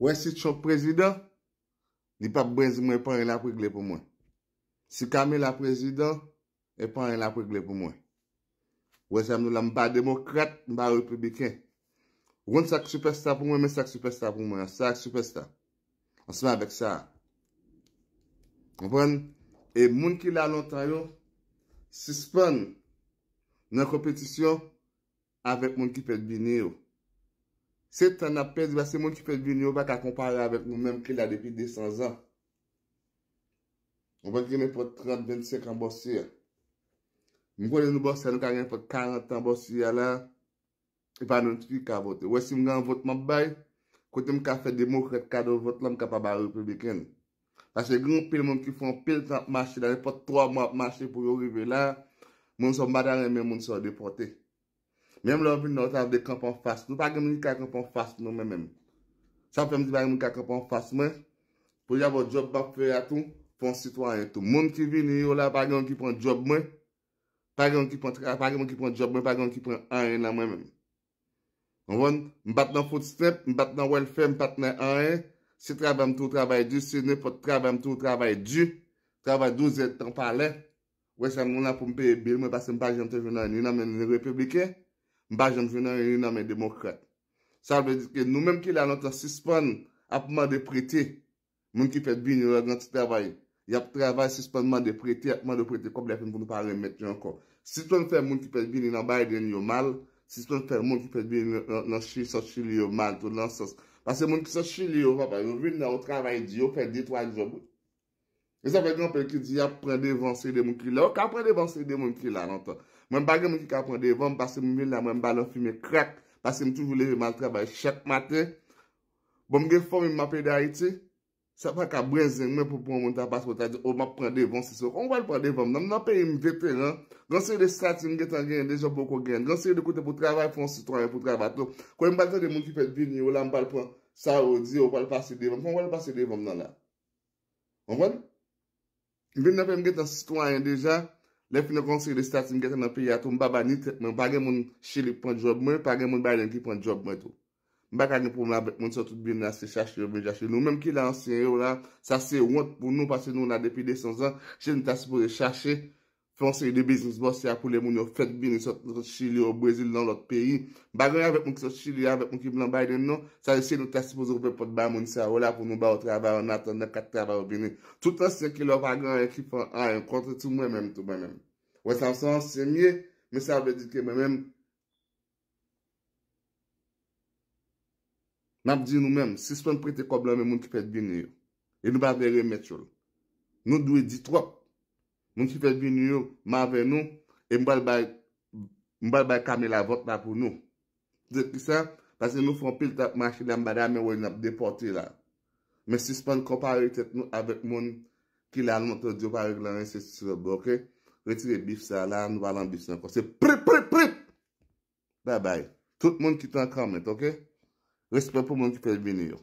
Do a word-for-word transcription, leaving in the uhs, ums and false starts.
Wè si Trump prezidan, li p ap brenn mwen, pa anyen l ap regle pou mwen. Si Kamala prezidan, e pa anyen l ap regle pou mwen. Wè sa m di w la, m pa demokrat, m pa repibliken. Ou konn sa k sipèsta pou mwen, men sa k sipèsta pou mwen an, sa k sipèsta. Ansanm avèk sa. Konprann? E moun ki la lontan yo, sispann nan konpetisyon avèk moun ki fèk vini yo. Se tan n ap pèdi, paske moun ki fèk vini yo pa ka konpare avèk nou menm ki la depi de san zan. Ou pa gen nenpòt trant, vennsenk an bòsye a. M konnen nou bòsye a, nou ka gen nenpòt karant an bòsye a la, e pa nou ki ka vote. Wè si m gen yon vòt m ap bay, kote m ka fè demokrat kado vòt la, m ka pa bay repibliken. Paske gen anpil moun ki fè anpil tan ap mache la, nenpòt twa mwa ap mache pou yo rive la, moun sa yo m pa ta renmen moun sa yo depòte. Menm lè w vin la, w ta vle kanpe anfas nou. Pa gen moun ki ka kanpe anfas nou, men menm. Sa fè m di pa gen moun ki ka kanpe anfas mwen. Pou y ap wè djòb m ap fè a tou, fè yon sitwayen tou. Moun ki vini yo la, pa gen moun ki pran djòb mwen. Pa gen moun ki pran tra-, pa gen moun ki pran djòb mwen, pa gen moun ki pran anyen nan mwen menm. Konprann? M pa t nan food stamp, m pa t nan welfare, m pa t nan anyen. Se travay m tou travay di, se nenpòt travay m tou travay di. Travay douz èdtan pa lè. Wè sa m la pou m peye bil mwen, paske m pa janm te jwenn anyen ni nan men ni repibliken, m pa janm jwenn anyen ni nan men demokrat. Sa vle di ke nou menm ki la lontan sispann ap mande prete. Moun ki fèk vini yo lè gen ti travay, y ap travay, sispann mande prete, y ap mande prete kòb lè fin pou nou pa remèt yo ankò. Sispann fè moun ki fèk vini nan Biden yo mal, sispann fè moun ki fèk vini nan, nan, nan Chi-, sòt Chili yo mal tou nan sans. Paske moun ki sòt Chili yo, papa, yo vin la, yo travay di, yo fè de twa djòb, wi. E sa fè gen anpil ki di y ap pran devan se de moun ki la. Yo ka pran devan se de moun ki la lontan. Mwen, m pa gen moun ki ka pran devan m, paske m vin la, mwen, m pa nan fimen krak, paske m toujou leve m al travay chak maten. Bon, m gen fanmi m, m ap ede Ayiti. Sa pa ka brenzen mwen pou pran moun ta pase, ta di, "O, m ap pran devan, se sa." Kòman w pral pran devan m? Nan, m nan peyi m veteran. Gen seri de estati m gentan genyen, deja poko genyen. Gen seri de kote pou travay, pou yon sitwayen pou travay tou. Kote m pral tande moun ki fèk vini yo la, m pral pran sa yo di, yo pral pase devan m. Kòman w pral pase devan m nan la? Konprann? M vin nan peyi m gentan sitwayen deja. Lè fini konseye de estati m gentan nan peyi a tou, m pa ba ni tèt mwen. Pa gen moun Chili k pran djòb mwen, pa gen moun Biden ki pran djòb mwen tou. M pa ka gen pwoblèm avèk moun sa yo, tout vin la se chache yo vin chache. Nou menm ki la ansyen yo la, sa se wont pou nou paske nou la depi de san zan. Se nou ta sipoze chache fè yon seri de biznis bòsye a pou lè moun yo fèk vini sòt, sòt Chili, o Brezil, nan lòt peyi. M pa gen avèk moun ki sòt Chili, avèk moun ki vle Biden, non. Sa se nou ta sipoze ouvè pòt ba moun sa yo la pou nou ba yo travay annatandan kat travay yo vini. Tout ansyen ki la yo pa gen anyen ki fè anyen kont ti mwen menm tou mwen menm. Wè sa se ansyen m ye, men sa vle di ke mwen menm M ap di nou menm, sispann prete kòb lan men moun ki fèk vini yo. E nou pa vle remèt yo l. Nou dwe di twòp. Moun ki fèk vini yo, m avè nou, e m pral bay, m pral bay Kamela vòt la pou nou. Se kisa? Paske nou fè anpil tan ap mache la, m pa ta renmen wè n ap depòte la. Men sispann konpare tèt nou avèk moun ki la lontan di yo pa regle anyen, se sirop, oke? Retire bif sa la, nou pa lan bif sa ankò. Se prip, prip, prip! Babay. Tout moun ki te an kòmant, oke? Respè pou moun ki fèk vini yo.